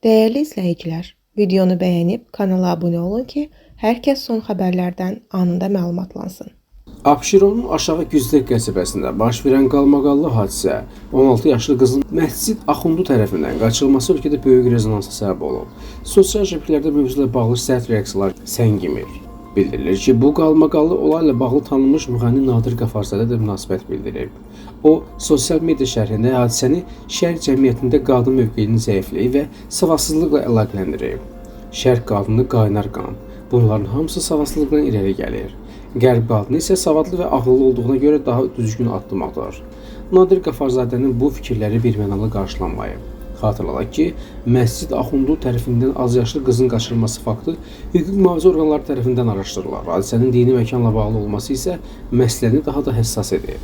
Dəyərli izləyicilər, videonu bəyənib kanala abunə olun ki, hər kəs son xəbərlərdən anında məlumatlansın. Abşeronun Aşağı Güzdək qəsəbəsində baş verən qalmaqallı hadisə 16 yaşlı qızın məscid axundu tərəfindən qaçırılması ölkədə böyük rezonansa səbəb olub. Sosial şəbəkələrdə mövzu ilə bağlı sərt reaksiyalar səngimir. Bildirilir ki, bu qalmaqallı olayla bağlı tanınmış müğənni Nadir Qafarzadə də münasibət bildirib. O, sosial media şərhində hadisəni Şərq cəmiyyətində qadın mövqeyinin zəifliyi və savadsızlıqla əlaqələndirib. Şərq qadını qaynar qan. Bunların hamısı savadsızlıqdan irəli gəlir. Qərb qadını isə savadlı və ağıllı olduğuna görə daha düzgün addım atır. Nadir Qafarzadənin bu fikirləri birmənalı qarşılanmayıb. Xatırladaq ki, məscid axundu tərəfindən azyaşlı qızın qaçırılması faktı hüquq mühafizə orqanları tərəfindən araşdırılır. Hadisənin dini məkanla bağlı olması isə məsələni daha da həssas edir.